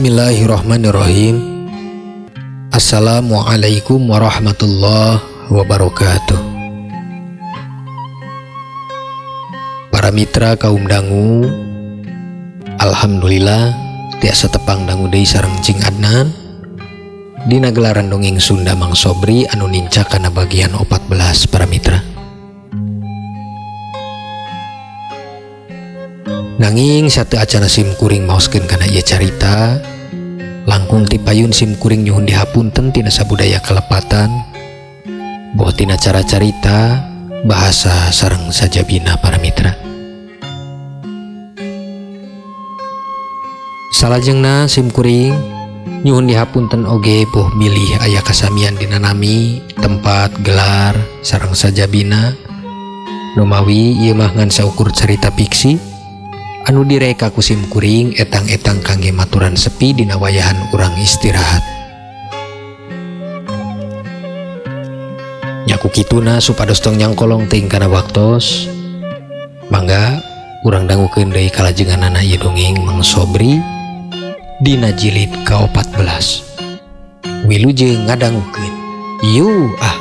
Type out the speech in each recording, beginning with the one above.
Bismillahirrahmanirrahim. Assalamualaikum warahmatullahi wabarakatuh. Para mitra kaum dangu, alhamdulillah tiasa tepang dangu deui sareng Cing Adnan dina gelaran dongeng Sunda Mang Sobri anu nincak kana bagian 14 para mitra. Nanging satu acana sim kuring maoskeun kana ieu carita, langkung ti payun sim kuring nyuhun dihapunten tina sabudaya kalepatan, boh tina cara carita, bahasa sareng sajabina para mitra. Salajengna sim kuring nyuhun dihapunten oge boh milih aya kasamian dina nami, tempat, gelar sareng sajabina. Numawi ieu mah ngan saukur carita fiksi anu direka ku sim kuring etang-etang kangge maturan sepi dina wayahan urang istirahat. Nyaku kituna supados tong nyangkolong teuing kana waktos. Mangga urang dangukeun deui kalajenganana ieu dongeng Mang Sobri dina jilid ka-14. Wilujeng ngadangukeun. Yu ah.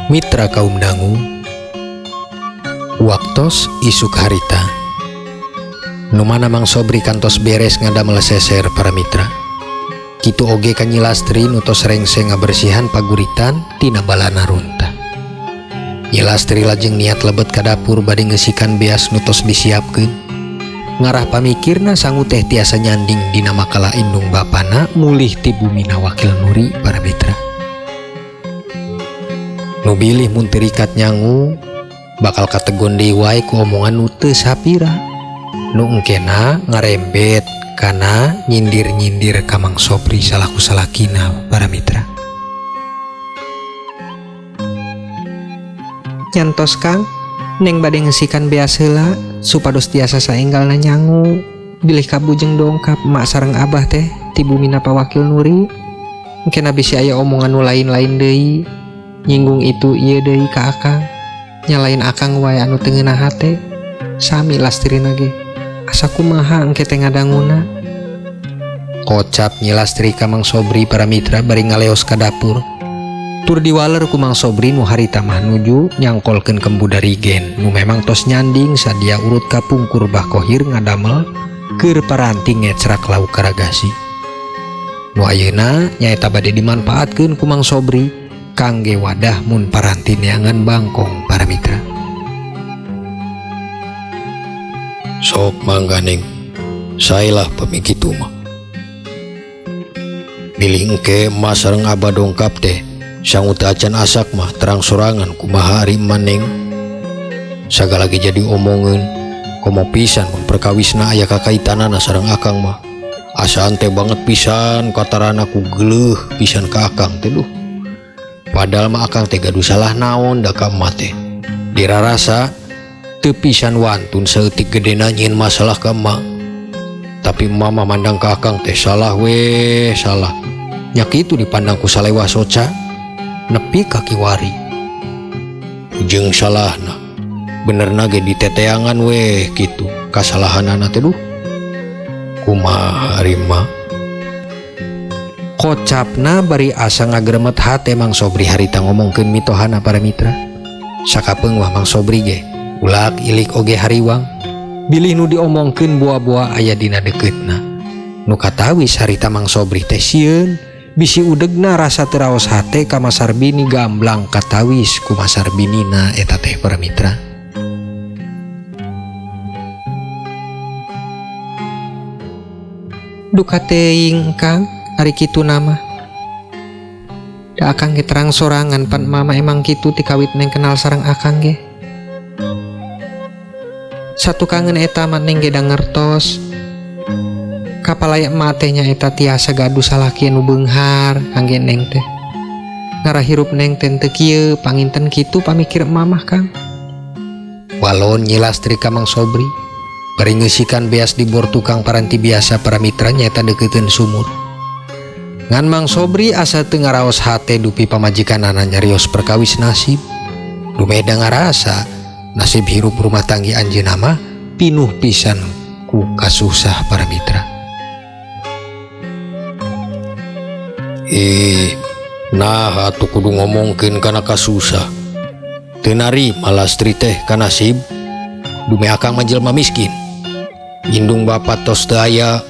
Mitra kaum dangu, waktos isuk harita nu mana Mang Sobri kantos beres ngadamel seser para mitra. Kitu oge ka Nyi Lastri nu tos rengse ngabersihan paguritan tina balana runtah. Nyi Lastri lajeng niat lebet ka dapur bade ngeusikan beas nu tos disiapkeun. Ngarah pamikirna sangu teh tiasa nyanding dina makalah indung bapana mulih ti bumina Wakil Nuri para mitra. Nu bilih mun teu rikat nyangu bakal kategon deui wae ku omongan nu teu sapira. Nu engkena ngarembet kana nyindir-nyindir ka Mang Sobri salaku salakina para mitra. Nyantos Kang, neng bade ngeusikan beas heula supados tiasa saenggalna nyangu. Bilih kabujeng dongkap mak sareng abah teh ti bumina Pa Wakil Nuri. Engkena bisi aya omongan nu lain-lain deui. Nyinggung itu ieu deui ka akang. Nyalain akang wae anu teu ngeunah hate. Sami Lastrina ge. Asa kumaha engke teh ngadanguna. Kocap Nyi Lastri ka Mang Sobri para mitra bari ngaleos ka dapur. Tur diwaler ku Mang Sobri nu harita mah nuju nyangkolkeun kembu darigen nu memang tos nyanding sadia urut ka pungkur Bah Kohir ngadamel keur paranti ngecrak lauk karagasi. Nu ayeuna nyaeta bade dimanfaatkeun ku Mang Sobri kangge wadah mun paranti neangan bangkong para mitra. Sok mangga neng, saelah pami kitu mah. Bilih engke emak sareng abah dongkap teh, sangu teu acan asak mah terang sorangan kumaha ari emak neng. Sagala ge jadi omongeun, komo pisan mun perkawisna aya kakaitanana sareng akang mah. Asaan teh banget pisan katarana ku geuleuh pisan ka akang teh duh. Padahal mah akang teh gaduh salah naon da ka emak teh. Dirarasa teu pisan wantun saeutik gedena nyieun masalah ka emak. Tapi emak mah mandang ka akang teh salah we salah. Nya kitu dipandang ku salewah soca nepi ka kiwari. Jeung salahna benerna ge diteteangan we kitu kasalahanana teh duh. Kumaha ari emak? Kocapna bari asa ngagremet hate Mang Sobri harita ngomongkeun mitohana para mitra. Sakapeung wah Mang Sobri ge ulak ilik oge hariwang. Bilih nu diomongkeun boa-boa aya dina dekeutna. Nu katawis harita Mang Sobri teh sieun bisi udegna rasa teu raos hate ka Mas Sarbini gamblang katawis ku Mas Sarbinina eta teh para mitra. Duka teuing Kang, ari kitu nama. Da akang ge terang sorangan pan mama emang kitu ti kawit neng kenal sareng akang ge. Satu kangen eta mah neng ge da ngertos. Kapalaya emak teh nya eta tiasa gaduh salaki nu beunghar kangge neng teh. Ngarah hirup neng teh teu kieu panginten kitu pamikir emak mah Kang. Walon Nyi Lastri ka Mang Sobri. Bari ngeusikan beas di bor tukang paranti biasa para mitra nyaeta deukeuteun sumur. Ngan Mang Sobri asa teu ngaraos hate dupi pamajikanana nyarios perkawis nasib. Dumeh da ngarasa nasib hirup rumah tanggi anjeunna mah pinuh pisan ku kasusah para mitra. Nah atuh kudu ngomongkeun kana kasusah. Teu narima Lastri teh ka nasib. Dumeh akang mah jelema miskin. Indung bapa tos teu aya,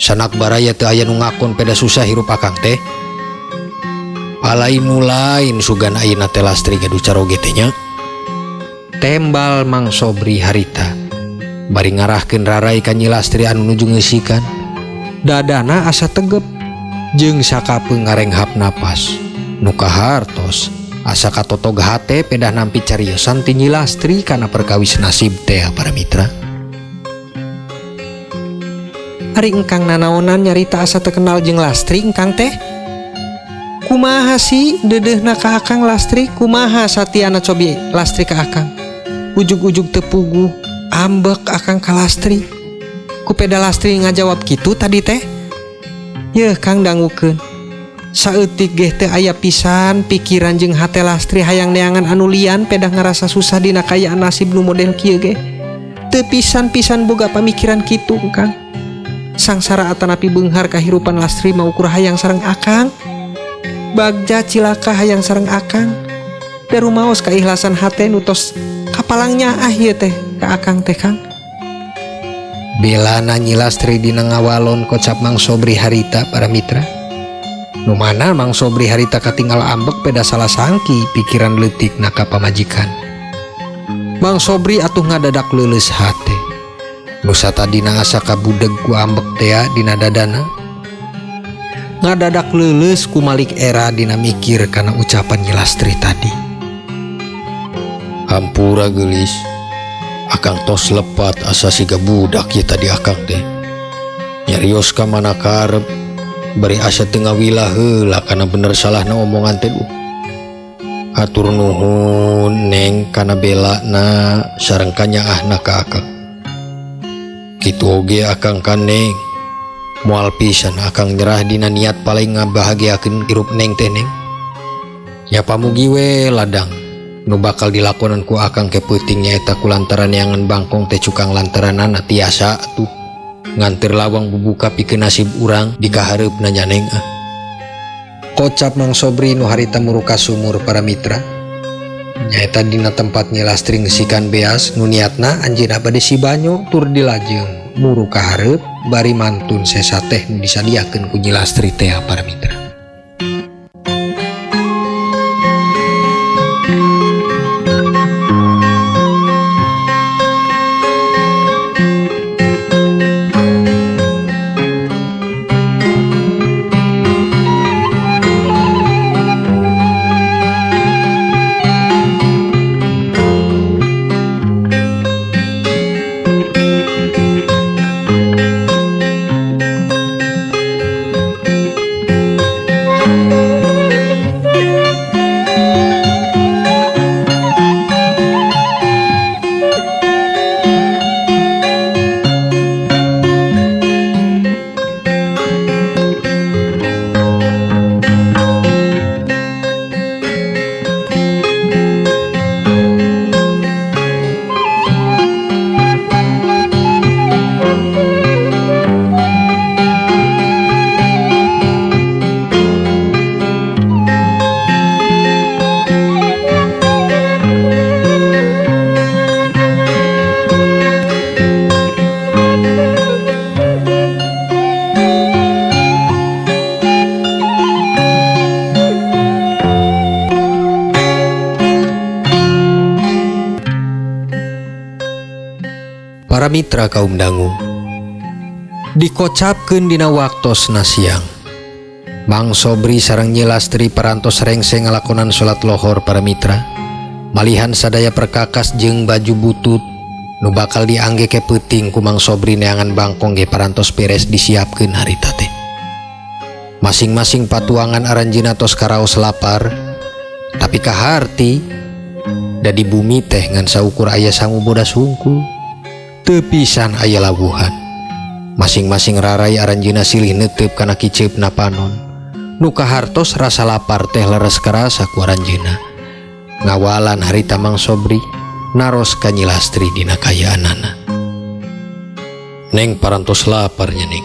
sanak baraya teu aya nu ngakon peda susah hirup akang teh. Palain nu lain sugan ayeuna teh Lastri gaduh caroge teh nya. Tembal Mang Sobri harita. Bari ngarahkeun rarai ka Nyi Lastri anu nuju ngeusikan. Dadana asa tegep jeung sakapeung ngarenghap napas. Nu kahartos asa katotog hate pedah nampi cariosan ti Nyi Lastri kana perkawis nasib teh para mitra. Ari engkang nanaonan nyarita asa terkenal jeung Lastri engkang teh. Kumaha sih dedehna ka akang Lastri, kumaha satiana cobi Lastri ka akang. Ujug-ujug teu puguh, ambek akang ka Lastri. Ku peda Lastri ngajawab kitu tadi teh. Yeuh Kang dangukeun. Saeutik geh teu aya pisan pikiran jeung hate Lastri hayang neangan anu lian pedah ngarasa susah dina kayaan nasib nu model kieu ge. Teu pisan-pisan boga pamikiran kitu Kang. Sangsara atanapi beunghar kahirupan Lastri mah ukur hayang sareng akang. Bagja cilaka hayang sareng akang. Darumaos kaikhlasan hate nu tos kapalangnya ah ieu teh ka akang teh Kang. Belana Nyi Lastri dina ngawalon kocap Mang Sobri harita para mitra. Nu mana Mang Sobri harita katinggal ambek peda salah sangki pikiran leutik na ka pamajikan. Mang Sobri atuh ngadadak leuleus hate. Nu satadina asa kabudeg ku ambek tea dina dadana. Ngadadak leuleus ku malik era dina mikir kana ucapan Nyi Lastri tadi. Hampura geulis, akang tos lepat asa siga budak ye tadi akang teh. Nyarios ka mana karep, bari asa teu ngawilah heula kana bener salahna omongan teh duh. Hatur nuhun neng kana belana sareng kanyaahna ka akang. Kitu oge akang ka neng. Moal pisan akang nyerah dina niat paling ngabahagiakeun hirup neng teh neng. Nya pamugi we ladang nu bakal dilakonan ku akang ke peuting nyaeta ku lantaran neangan bangkong teh cukang lantaranana tiasa atuh nganter lawang bubuka pikeun nasib urang di kahareupna nya neng ah. Kocap Mang Sobri nu harita muruka sumur para mitra. Nyaeta dina tempat Nyi Lastri ngeusikan beas nu niatna anjeunna bade sibanyo tur dilajeng muru ka hareup bari mantun sesa teh nu disadiakeun ku Nyi Lastri teh para mitra. Para mitra kaum dangu, dikocapkeun dina waktosna siang. Mang Sobri sareng Nyi Lastri parantos rengse ngalakonan salat lohor para mitra. Malihan sadaya perkakas jeung baju butut nu bakal diangge ke peuting ku Mang Sobri neangan bangkong ge parantos beres disiapkeun harita teh. Masing-masing patuangan aranjeunna tos karaos lapar, tapi kaharti da di bumi teh ngan saukur aya sangu bodas hungkul. Teu pisan aya lawuhan. Masing-masing rarai aranjeunna silih neuteup kana kiceupna panon. Nu kahartos rasa lapar teh leres karasa ku aranjeunna. Ngawalan harita Mang Sobri naros ka Nyi Lastri dina kayaanana. Neng parantos lapar nya Neng.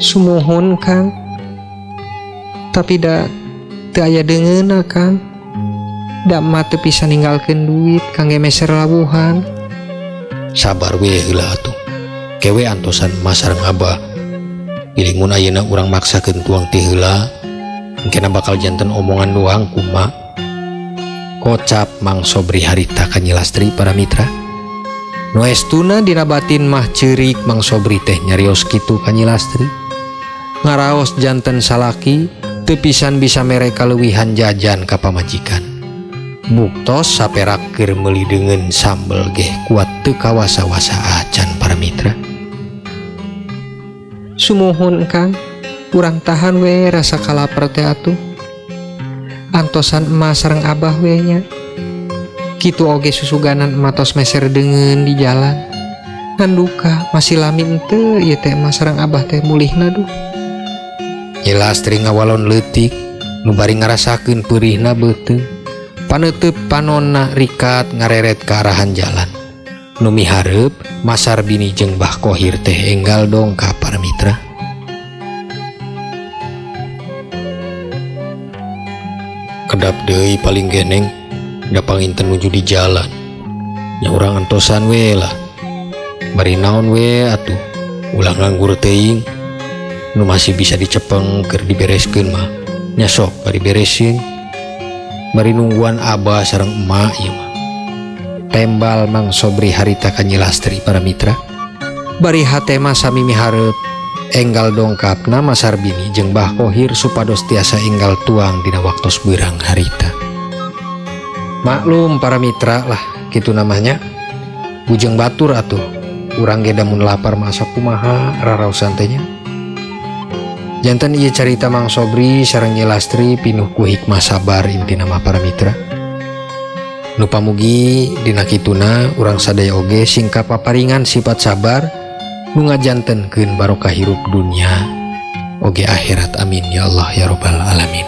Sumuhun Kang. Tapi da teu aya deungeunna Kang. Da mah teu bisa ninggalkeun duit kangge meser lawuhan. Sabar we heula atuh. Kewe antosan emak sareng abah. Bilih mun ayeuna urang maksakeun tuang ti heula, engkena bakal janten omongan doang ku emak. Kocap Mang Sobri harita ka Nyi Lastri para mitra. Nu estuna dina batin mah ceurik Mang Sobri teh nyarios kitu ka Nyi Lastri. Ngaraos janten salaki teu pisan bisa mere kaleuwihan jajan ka pamajikan. Buktos saperak keur meuli deungeun sambel geh kuat teu kawasa-wasa acan para mitra. Sumuhun Kang, urang tahan we rasa kalapar teh atuh. Antosan emak sareng abah we nya. Kitu oge susuganan emak tos meser deungeun di jalan. Ngan duka masih lami henteu ieu teh emak sareng abah teh mulihna duh. Nyi Lastri ngawalon leutik nu bari ngarasakeun peurihna beuteung. Paneuteub panonna rikat ngareret ka arahan jalan. Nu mihareup Masar bini jeung Bah Kohir teh enggal dongkap para mitra. Kedap deui paling geneng da panginten nuju di jalan. Nya urang antosan we lah. Bari naon we atuh ulah nganggur teuing. Nu masih bisa dicepeng keur dibereskeun mah. Nya sok bari beresin. Bari nungguan abah sareng emak ieu mah. Tembal Mang Sobri harita ka Nyi Lastri para mitra. Bari hate mah sami mihareup enggal dongkapna Masar bini jeung Bah Kohir supados tiasa enggal tuang dina waktos beurang harita. Maklum para mitra lah kitu namanya. Bujeng batur atuh. Urang ge da mun lapar mah asa kumaha raraosan teh nya. Janten ieu carita Mang Sobri sareng Nyi Lastri pinuh ku hikmah sabar intina mah para mitra. Nu pamugi dina kituna urang sadaya oge singkap paparingan sifat sabar nu ngajantenkeun barokah hirup dunya oge akhirat, amin ya Allah ya rabbal alamin.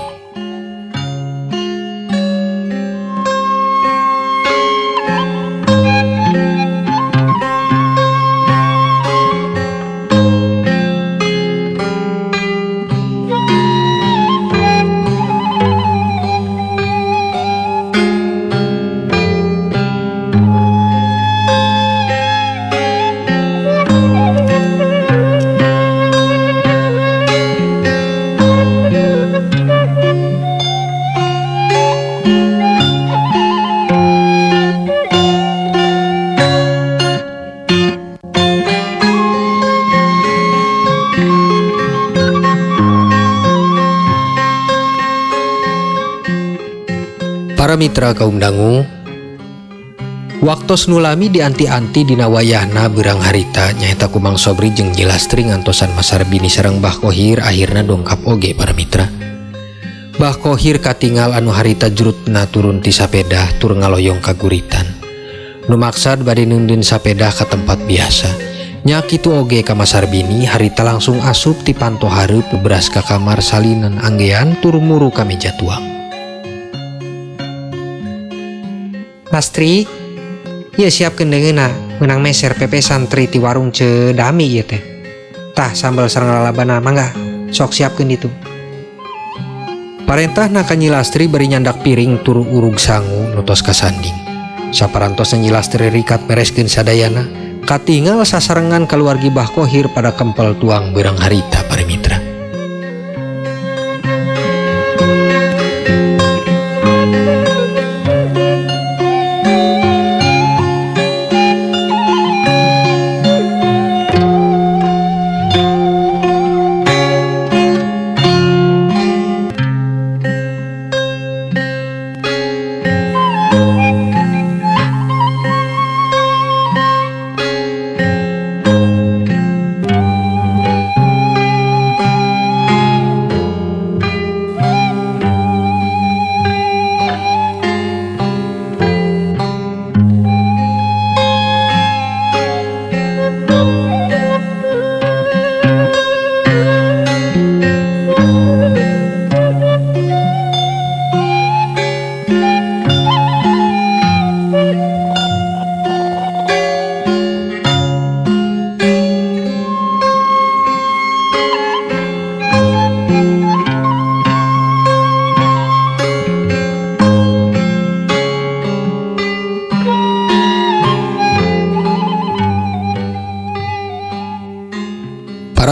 Para mitra kaum dangu, waktos nu lami dianti-anti dina wayahna beurang harita nyaeta ku Mang Sobri jeung Nyi Lastri ngantosan Masar bini sareng Bah Kohir akhirna dongkap oge para mitra. Bah Kohir katingal anu harita jurutna turun ti sapedah tur ngaloyong ka guritan. Nu maksad bade neundeun sapedah ka tempat biasa. Nya kitu oge ka Masar bini harita langsung asup ti panto hareup beras ka kamar salinan anggean tur muru ka meja tuang. Lastri, ieu siapkeun deungeunna meunang meser pepesan tri ti warung Ceu Dami ieu teh. Tah sambal sareng lalabana mangga sok siapkeun ditu. Parentahna ka Nyi Lastri bari nyandak piring tur urug sangu nu tos kasanding. Saparantosna Nyi Lastri rikat mereskeun sadayana, katingal sasarengan kaluargi Bah Kohir pada kempel tuang beurang harita para mitra.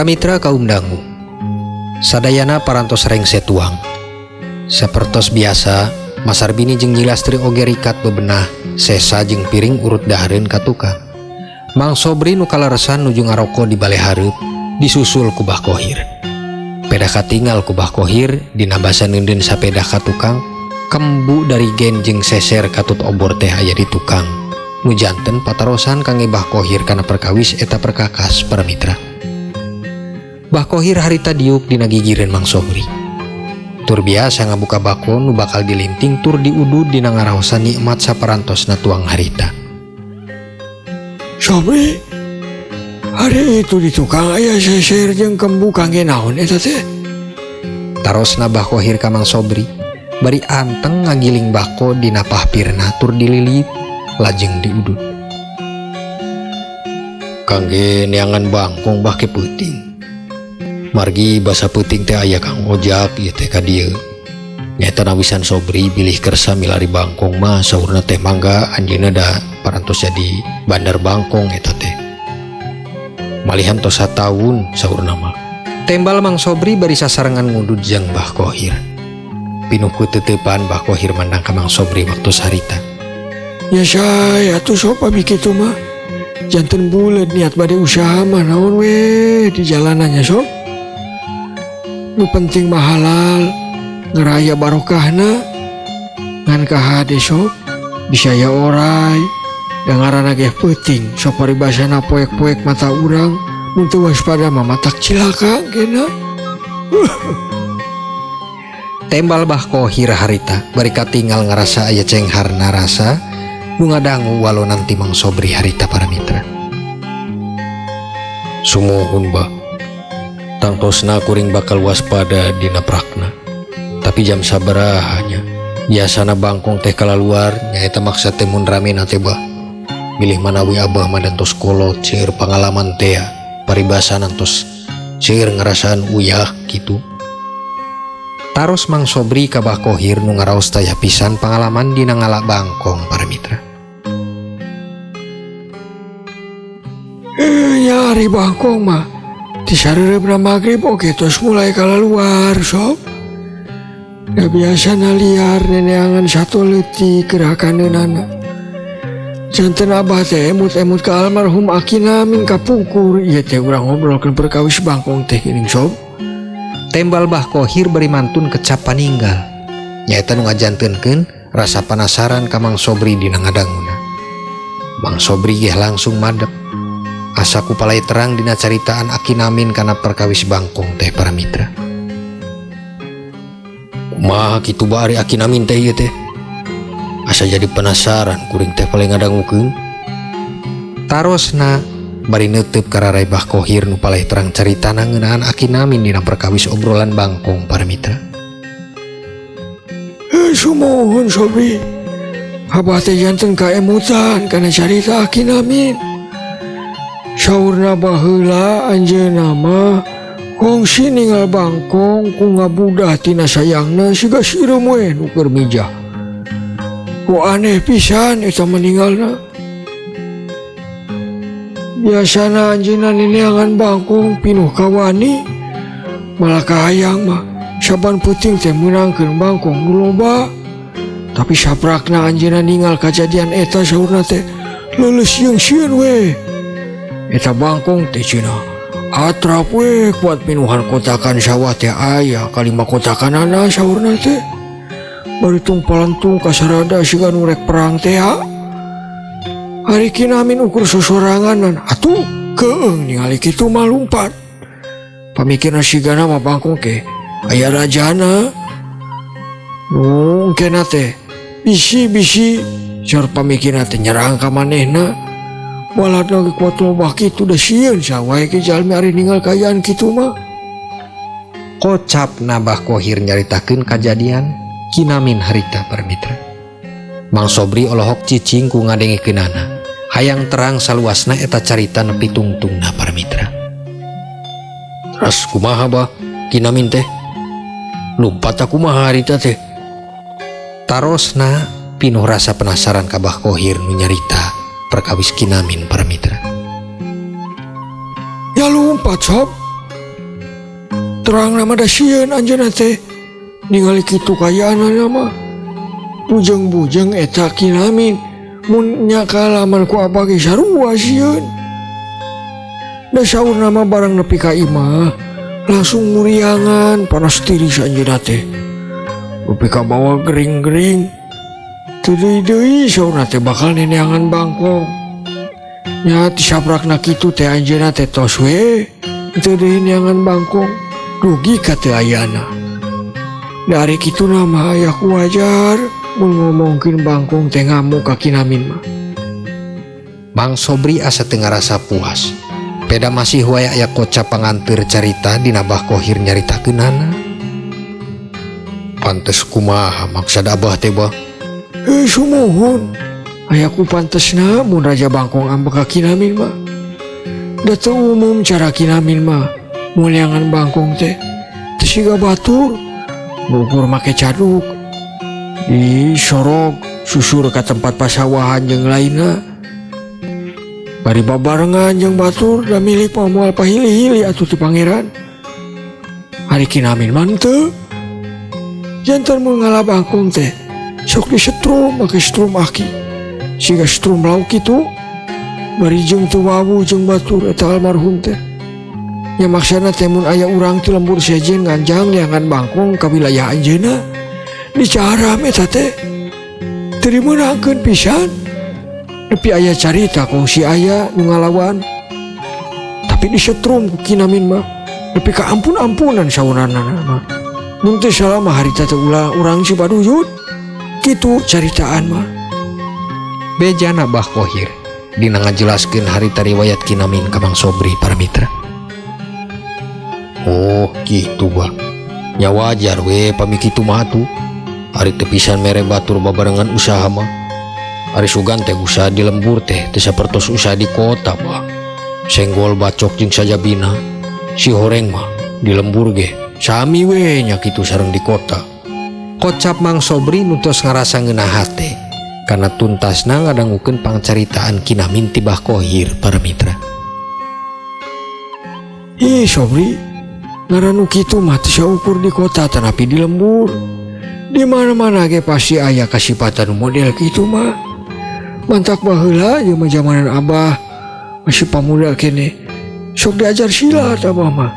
Para mitra kaum dangu, sadayana parantos rengse tuang. Sapertos biasa, Mas Sarbini jeung Nyi Lastri oge rikat bebenah sesa jeung piring urut dahareun ka tukang. Mang Sobri nu kaleresan nuju ngaroko di bale hareup disusul ku Bah Kohir. Pedah katingal ku Bah Kohir dina basa neundeun sapedah ka tukang, kembu dari gen jeung seser katut obor teh aya di tukang. Nu janten patarosan kangge Bah Kohir kana perkawis eta perkakas para mitra. Bah Kohir harita diuk dina gigireun Mang Sobri. Tur biasa ngabuka bako nu bakal dilinting tur diudud dina ngaraosan nikmat saparantosna tuang harita. Sobri, hari itu di tukang aya seser jeung kembu kangge naon eta teh? Tarosna Bah Kohir ka Mang Sobri, bari anteng ngagiling bako dina pahpirna tur dililit lajeng diudud. Kangge neangan bangkong bah ke peuting. Margi basa peuting teh aya Kang Ojak ieu teh ka dieu. Nyaeta nawisan Sobri bilih kersa milari bangkong mah saurna teh mangga anjeunna da parantos jadi bandar bangkong eta teh. Malihan tos sataun saurna mah. Tembal Mang Sobri bari sasarengan ngudud jeung Bah Kohir. Pinuh ku teteupan Bah Kohir mandang ka Mang Sobri waktu harita. Ya saya atuh sob abi kitu mah. Janten buleud niat bade usaha mah naon we di jalanannya sob. Nu penting mah halal, ngeraya barokahna. Ngan kahade sob, bisa ya orai. Da ngaranna ge peuting, sok paribasana poek-poek mata urang, mun teu waspada mah matak cilaka gena. Tembal Bah Kohir harita, bari katingal ngarasa aya cengharna rasa nu ngadangu walau nanti Mang Sobri harita para mitra. Sumuhun bah, tangtosna kuring bakal waspada dina prakna. Tapi jam sabaraha nya, biasana bangkong teh kalaluar nyaeta maksa teh mun rame na teh bah. Bilih manawi abah mah dantos kolot seueur pangalaman teh ya, paribasana tos seueur ngarasaan uyah kitu. Taros Mang Sobri ka Bah Kohir nu ngaraos taya pisan pangalaman dina ngala bangkong para mitra. Nyari bangkong mah di sareureupna magrib oge tos mulai kalaluar sob. Da biasana liar neneangan sato leutik gerakaneunana. Janten abah teh emut-emut ka almarhum Akina min kapungkur ieu teh urang ngobrolkeun perkawis bangkong teh geuning sob. Tembal Bah Kohir bari mantun kecap paninggal. Nyaeta nu ngajantenkeun rasa penasaran ka Mang Sobri dina ngadanguna. Mang Sobri geh langsung madep. Asa ku palai terang dina caritaan Aki Namin kana perkawis bangkong teh para mitra. Kumaha kitu ba ari Aki Namin teh ieu teh? Asa jadi penasaran kuring teh paling ngadangukeun. Tarosna bari neuteup kararai Bah Kohir nu palai terang caritana ngeunaan Aki Namin dina perkawis obrolan bangkong para mitra. Sumuhun Sobri. Abah teh janten kaemutan kana carita Aki Namin. Saurna baheula anjeunna mah kongsi ninggal bangkong ku ngabudah tina sayangna siga sireum we nu keur mijah. Ku aneh pisan eta meninggalna. Biasana anjeunna neneangan bangkong pinuh kawani, malah kahayang mah saban peuting teh meunangkeun bangkong nu loba. Tapi saprakna anjeunna ninggal kajadian eta saurna teh leuleus jeung sieun we. Eta bangkong teh cenah atrap we kuat pinuhan kotakan sawah teh aya kalima kotakanana saurna teh. Bari tungpalentung kasarada siga nu rek perang teh ha. Ari Ki Namin ukur sosoranganan atuh keung ningali kitu mah lumpat. Pamikirna sigana mah bangkong ke aya rajana. Nu engkena teh bisi-bisi seur pamikirna teh nyerang ka manehna. Waladna ge kuat lobah kitu da sieun sawae ge jalmi ari ninggal kaayaan kitu mah. Kocapna Bah Kohir nyaritakeun kajadian Ki Namin harita para mitra. Mang Sobri olohok cicing ku ngadengekeunana. Hayang terang saluasna eta carita nepi tungtungna para mitra. Teras kumaha bah Ki Namin teh? Lumpat kumaha harita teh? Tarosna pinuh rasa penasaran ka Bah Kohir nu nyarita perkawis Ki Namin para mitra. Ya lumpat sob. Terangna mah da sieun anjeunna teh ningali kitu kaayaanana mah. Bujeng-bujeng eta Kinamin mun nya kaalaman ku abah ge sarua sieun. Da saurna mah barang nepi ka imah langsung muriangan panas tiris anjeunna teh. Nepi ka bawa gering-gering. Teu deui-deui saurna teh bakal neneangan bangkong. Nya tisaprakna kitu teh anjeunna teh tos we teu deui neangan bangkong dugi ka teu ayana. Da ari kituna mah aya ku wajar mun ngomongkeun bangkong teh ngamuk ka Kinamin mah. Mang Sobri asa teu ngarasa puas. Peda masih wae aya kocap panganteur carita dina Bah Kohir nyaritakeunana. Pantes kumaha maksad abah teh bah? Sumuhun. Aya ku pantesna mun Raja Bangkong ambek ka Kinamin mah. Da teu umum cara Kinamin mah muliangan bangkong teh teu siga batur ngukur make caduk disorog susur ka tempat pasawahan jeung lainna. Bari babarengan jeung batur da milik mah moal pahili-hili atuh ti pangeran. Ari Kinamin mah henteu. Janten mun ngala bangkong teh sok disetrum make setrum aki. Siga setrum lauk kitu. Bari jeung teu wawuh jeung batur eta almarhum teh. Nya maksana teh mun aya urang ti lembur sejen nganjang neangan bangkong ka wilayah anjeunna. Dicaram eta teh. Teu dimeunangkeun pisan. Nepi aya carita kongsi aya nu ngalawan. Tapi disetrum ku Kinamin mah. Nepi ka ampun-ampunan saunana mah. Mun teu salah mah harita teh ulah urang Cibaduyut. Kitu caritaan mah. Bejana Bah Kohir dina ngajelaskeun harita riwayat Kinamin ka Mang Sobri para mitra. Oh kitu bah. Nya wajar we pami kitu mah atuh. Ari teu pisan mere batur babarengan usaha mah. Ari sugan teh usaha di lembur teh teu sapertos usaha di kota bah. Senggol bacok jeung sajabina. Si horeng mah di lembur ge sami we nya kitu sareng di kota. Kocap Mang Sobri nu tos ngarasa ngeunah hate kana tuntasna ngadangukeun pangcaritaan Kinamin ti Bah Kohir para mitra. Ih Sobri, ngaran nu kitu mah teu saukur di kota tanapi di lembur. Di mana-mana ge pasti aya kasipatan model kitu mah. Mantak baheula ieu mah jamanan abah masih pamuda keneh. Sok diajar silat abah mah.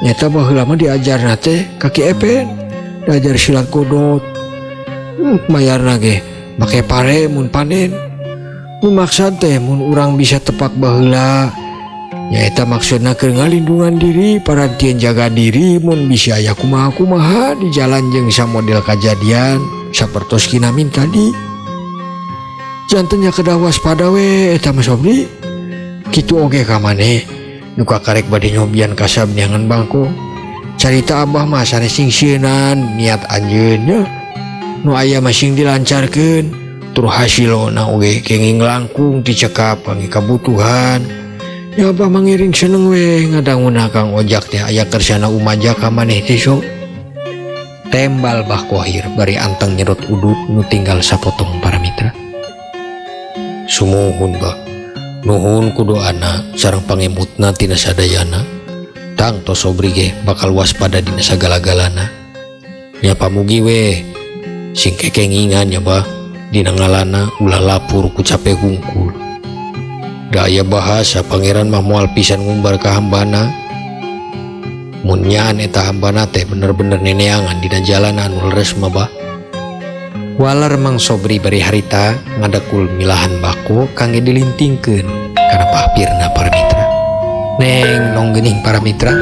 Nyata baheula mah diajarna teh ka Ki Epen, diajar silat godot. Mayarna ge make pare mun panen. Nu maksad teh mun urang bisa tepak baheula. Nyaeta maksudna keur ngalindungan diri, parantieun jaga diri mun bisi aya kumaha-kumaha di jalan jeung samodel kajadian sapertos Kinamin tadi. Janten nya kedah waspada we eta mah Sobri. Kitu oge ka maneh nu kakarek bade nyobian kasab neangan bangkong. Carita abah mah sanes sing sieunan niat anjeun nya. Nu aya mah sing dilancarkeun tur hasilna oge kenging langkung dicekap kangge kabutuhan. Ya abah mangiring seneng we ngadanguna Kang Ojak teh aya kersana umaja ka maneh teh sok. Tembal Bah Kohir bari anteng nyedot udut nu tinggal sapotong para mitra. Sumuhun bah, nuhun ku doana sareng pangemutna tina sadayana. Tang to Sobri ge bakal waspada dina sagala-galana. Nya pamugi we sing kekengingan nya bah dina ngalana ulah lapur ku cape hungkul. Da aya bahasa pangeran mah moal pisan ngumbar ka hambana. Mun nyaan eta hambana teh bener-bener neneangan dina jalan anu leres mah bah. Walar Mang Sobri bari harita ngadekul milahan bako kangge dilintingkeun kana pahpirna para mitra. Neng nong geuning para mitra.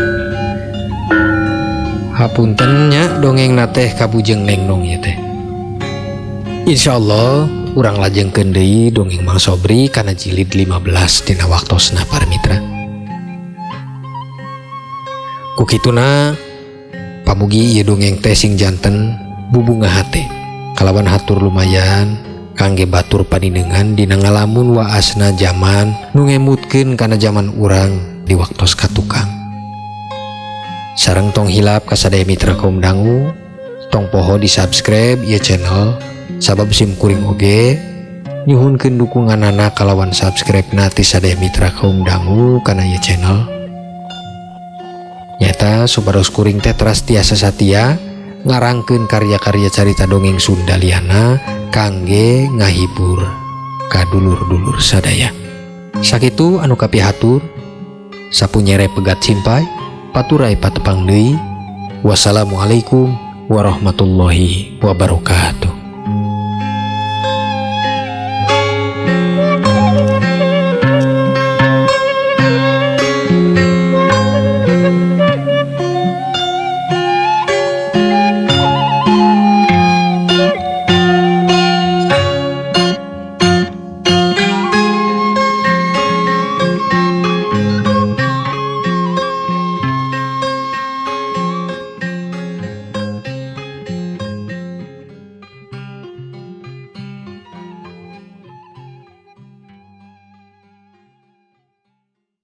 Hapunten nya dongengna teh kabujeng neng nong ieu teh. Insyaallah urang lajengkeun deui dongeng Mang Sobri kana jilid 15 dina waktosna para mitra. Ku kituna pamugi ieu dongeng teh sing janten bubunga hate kalawan hatur lumayan kangge batur paninengan dina ngalamun waasna jaman nu ngemutkeun kana jaman urang di waktos katukang. Sareng tong hilap kasadaya mitra kaum dangu, tong poho di subscribe ieu channel sabab sim kuring oge nyuhunkeun dukunganana kalawan subscribe na ti sadaya mitra kaum dangu kana ieu channel. Nyata supados kuring teh teras tiasa satia ngarangkeun karya-karya carita dongeng Sunda liana kangge ngahibur ka dulur-dulur sadaya. Sakitu anu kapihatur, sapunyere pegat simpay, paturay patepang deui. Wassalamualaikum warahmatullahi wabarakatuh.